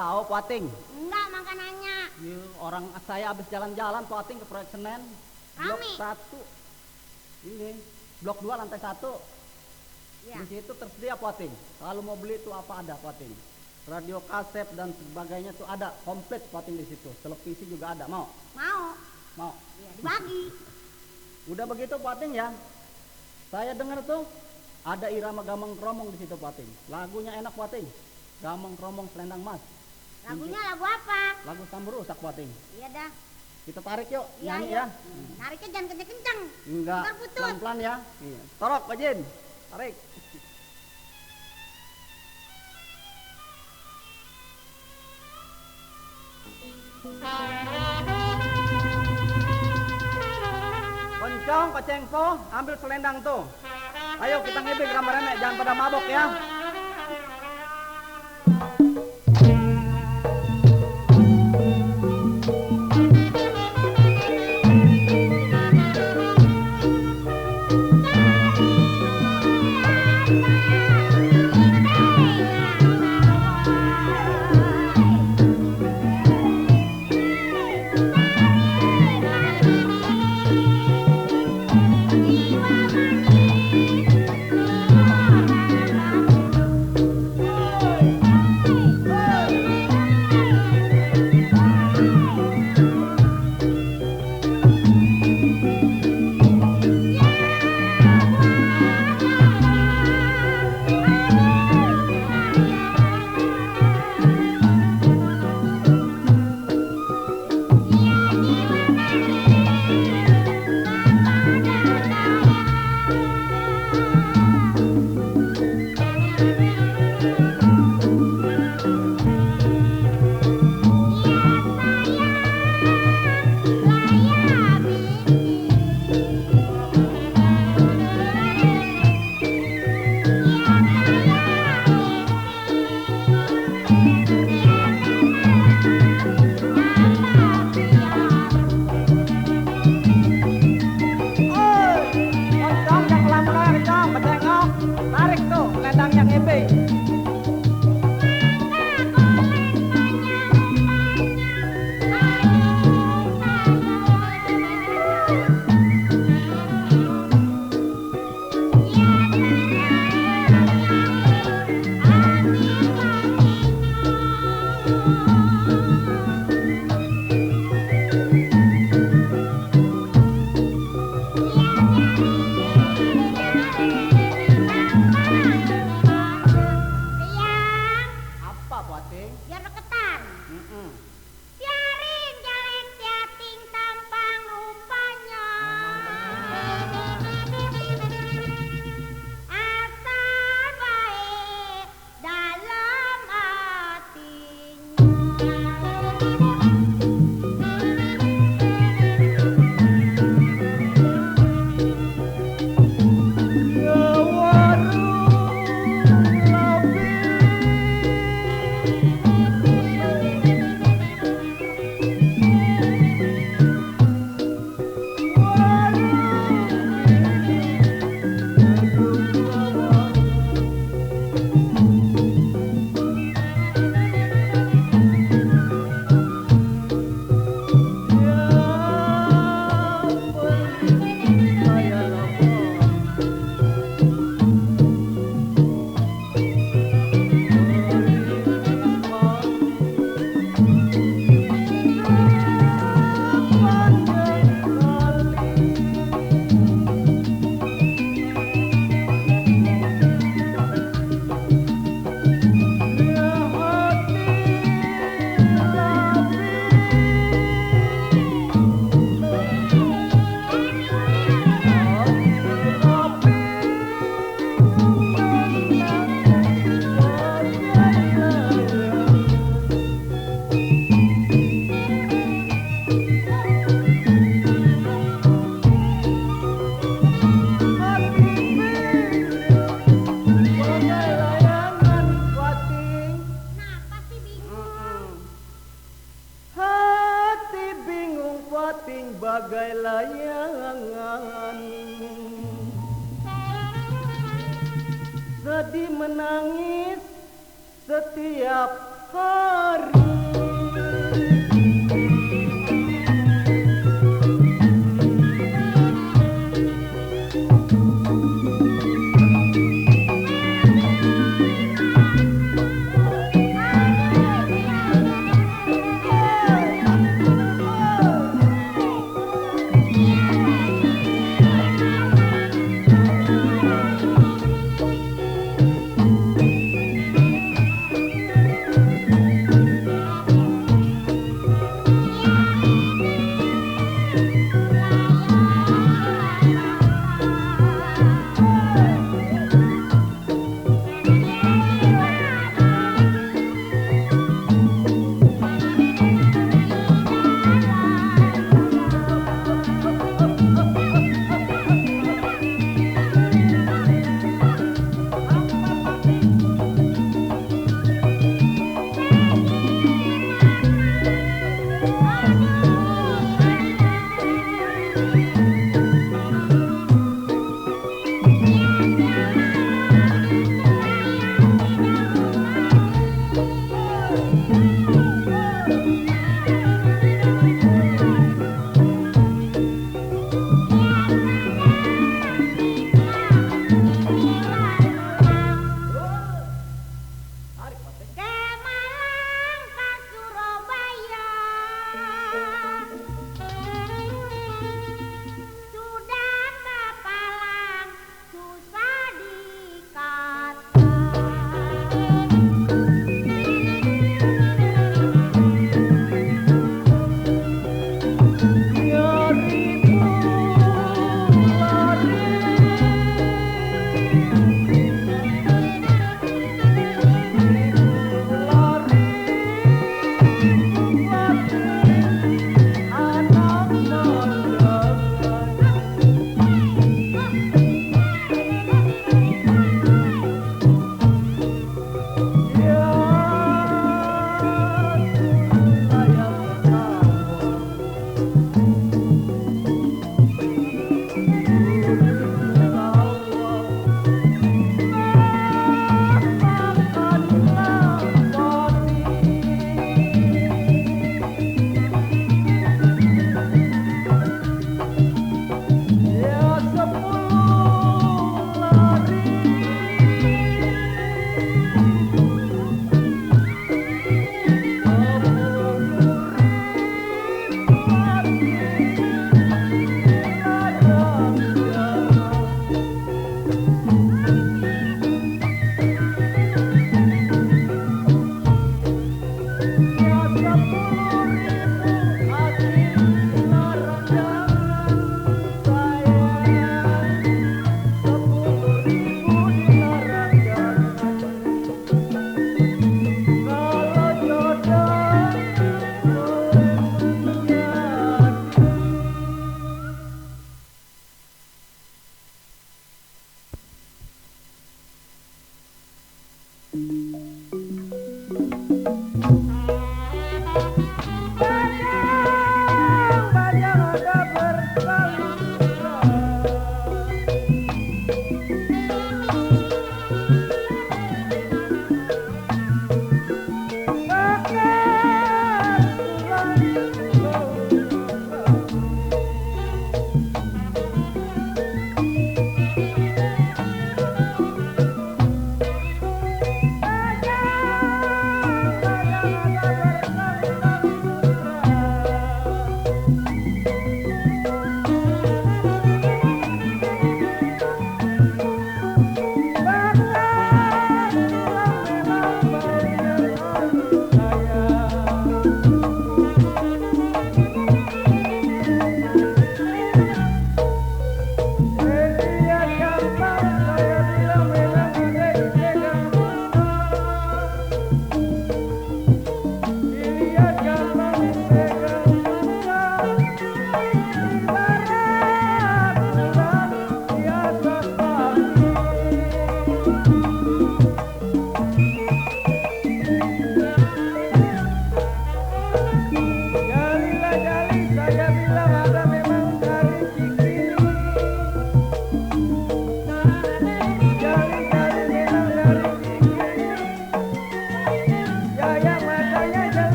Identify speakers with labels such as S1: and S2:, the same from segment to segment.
S1: tahu Puating?
S2: Enggak, makanannya.
S1: Orang saya habis jalan-jalan Puating ke Proyek Senen. Blok
S2: Rame.
S1: 1. Ini, blok 2 lantai 1.
S2: Ya.
S1: Di situ tersedia Puating. Kalau mau beli itu apa ada Puating. Radio kaset dan sebagainya tuh ada komplit Puating di situ. Televisi juga ada. Mau?
S2: Mau.
S1: Mau.
S2: Ya, dibagi.
S1: Udah begitu Puating ya. Saya dengar tuh ada irama Gamang Kromong di situ Puating. Lagunya enak Puating. Gamang Kromong Selendang Mas.
S2: Lagunya lagu apa?
S1: Lagu Sambur Rusak Puating.
S2: Iya dah.
S1: Kita tarik yuk,
S2: Iya,
S1: nyanyi
S2: iya.
S1: ya.
S2: Nariknya jangan kenceng-kenceng.
S1: Enggak,
S2: Ntar putus.
S1: pelan-pelan ya. Iya. Torok Pak Jin. Tarik. Poncong, kocengpo, ambil selendang tuh. Ayo kita ngebing rame-rame, jangan pada mabok ya.
S2: Biar deketan. Biarin jelek setting tampang rupanya. Asal baik dalam
S1: bagai layangan, sedih menangis setiap hari. Tarik pating.
S2: Ke Malang, ke Surabaya.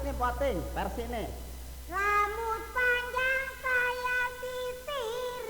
S1: nih Pating, versi nih.
S2: Rambut panjang saya sisir.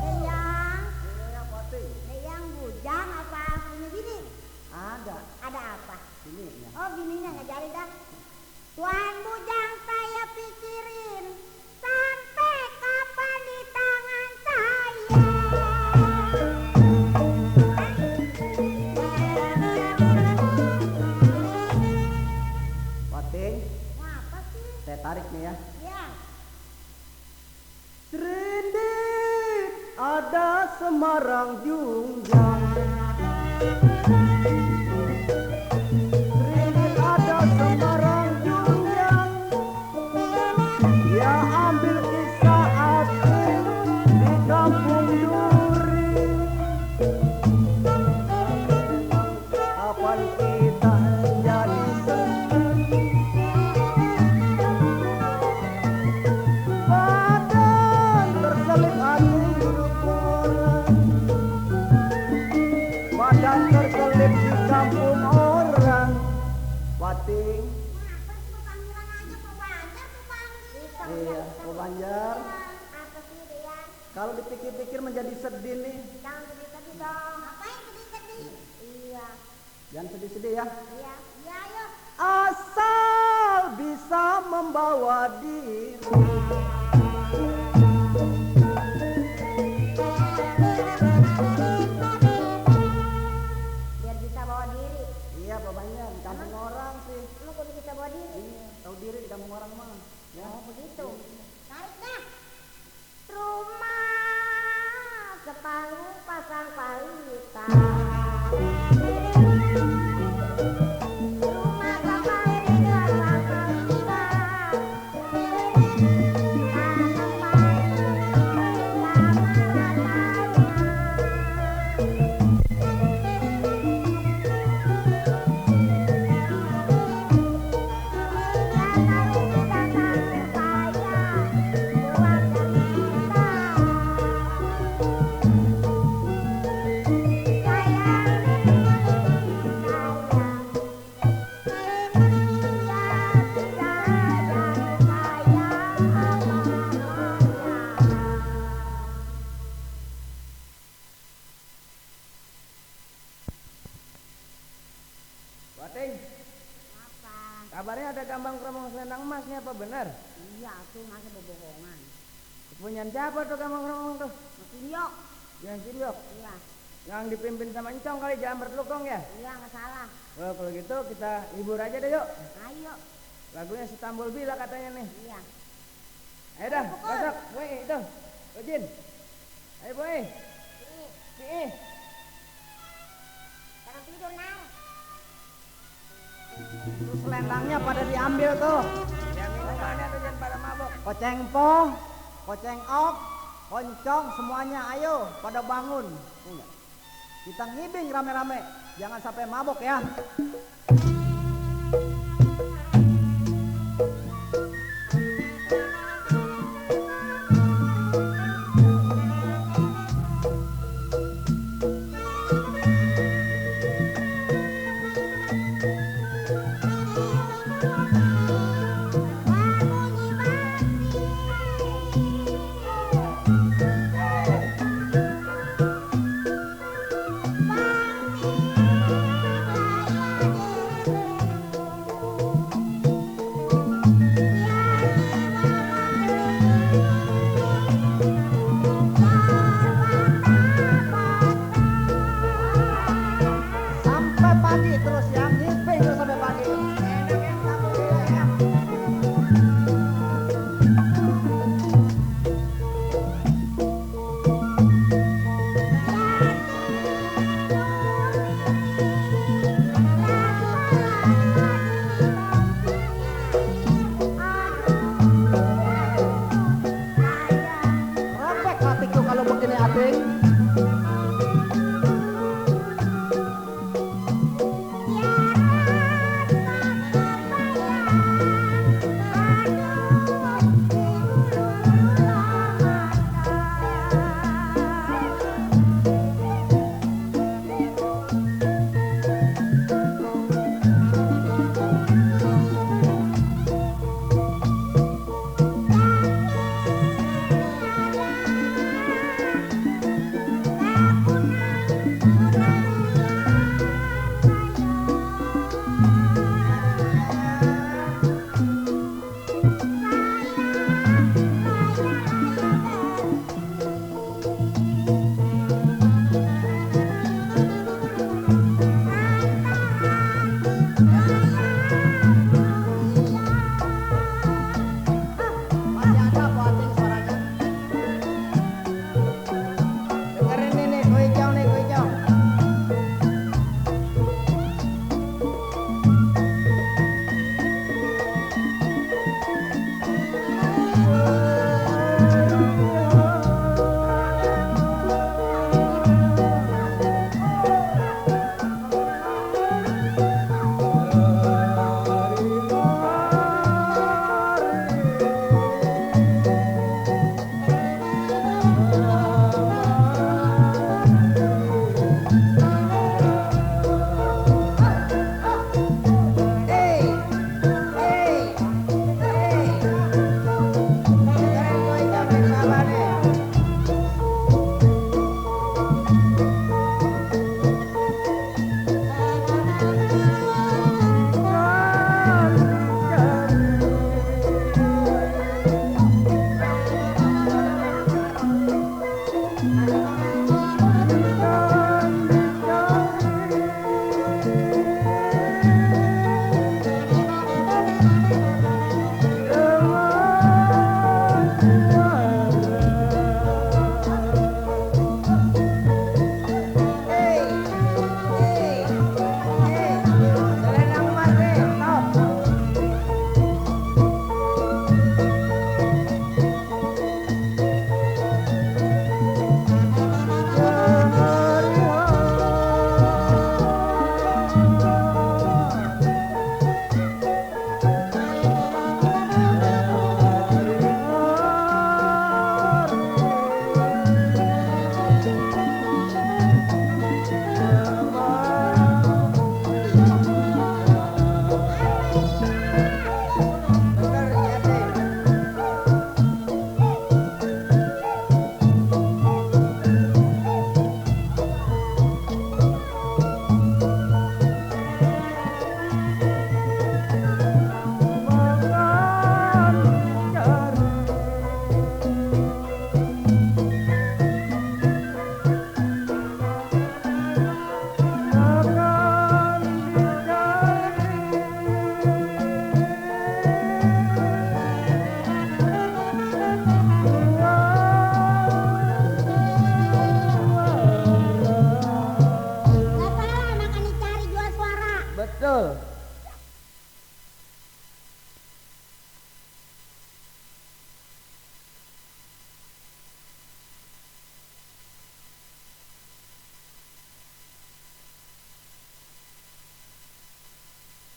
S1: Iya Pating.
S2: Yang bujang apa punya bini?
S1: Ada.
S2: Ada apa?
S1: Ini ya.
S2: Oh bininya ngajarin dah. Tuan bujang saya pikirin sampai kapan di tangan saya.
S1: Pating,
S2: Ngapa sih?
S1: saya tarik nih ya.
S2: Ya.
S1: Serendit ada Semarang Jungjang. Serendit ada Semarang Jungjang. Dia ambil kisah aku di kampung Duri. Kapan kita jadi badan terselip angin orang, badan terselip di kampung orang. Pating,
S2: Ngapa sih panggilan aja Pak Banjar tuh panggil.
S1: iya, Pak Banjar.
S2: Apa sih dia?
S1: Kalau dipikir-pikir menjadi sedih nih.
S2: Jangan sedih-sedih dong. Ngapain sedih-sedih? Iya.
S1: Jangan sedih-sedih ya.
S2: Iya. Iya ayo.
S1: Asal bisa membawa diri.
S2: Biar bisa bawa diri.
S1: Iya Pak Banjar, di kampung orang sih.
S2: Lu kudu bisa bawa diri.
S1: Iya, tahu diri di kampung orang mah. Ya.
S2: Oh begitu. Tarik dah. Rumah separuh pasang palita. Rumah separuh pasang palita. Tanam padi
S1: Pating,
S2: apa?
S1: kabarnya ada gambang kromong selendang emas nih, apa benar?
S2: Iya tuh masa bohongan.
S1: Kepunyaan siapa tuh gambang kromong tuh?
S2: Makin yok.
S1: Yang Cibiok,
S2: Iya.
S1: yang dipimpin sama Encong kali, jangan bertelukong ya.
S2: Iya nggak salah.
S1: Wah, kalau gitu kita hibur aja deh yuk.
S2: Ayo.
S1: Lagunya Setambul Bila katanya nih.
S2: Iya.
S1: Ayo dah,
S2: Pukul.
S1: masuk. Woi, itu. Ojin. Ayo boy.
S2: Ini.
S1: Nih.
S2: Jangan tidur nar.
S1: Tuh selendangnya pada diambil tuh. Yang minumannya tuh jangan pada mabok. Koceng po, koceng ok, koncong semuanya ayo pada bangun. Iya. Kita ngibing rame-rame. Jangan sampai mabok ya.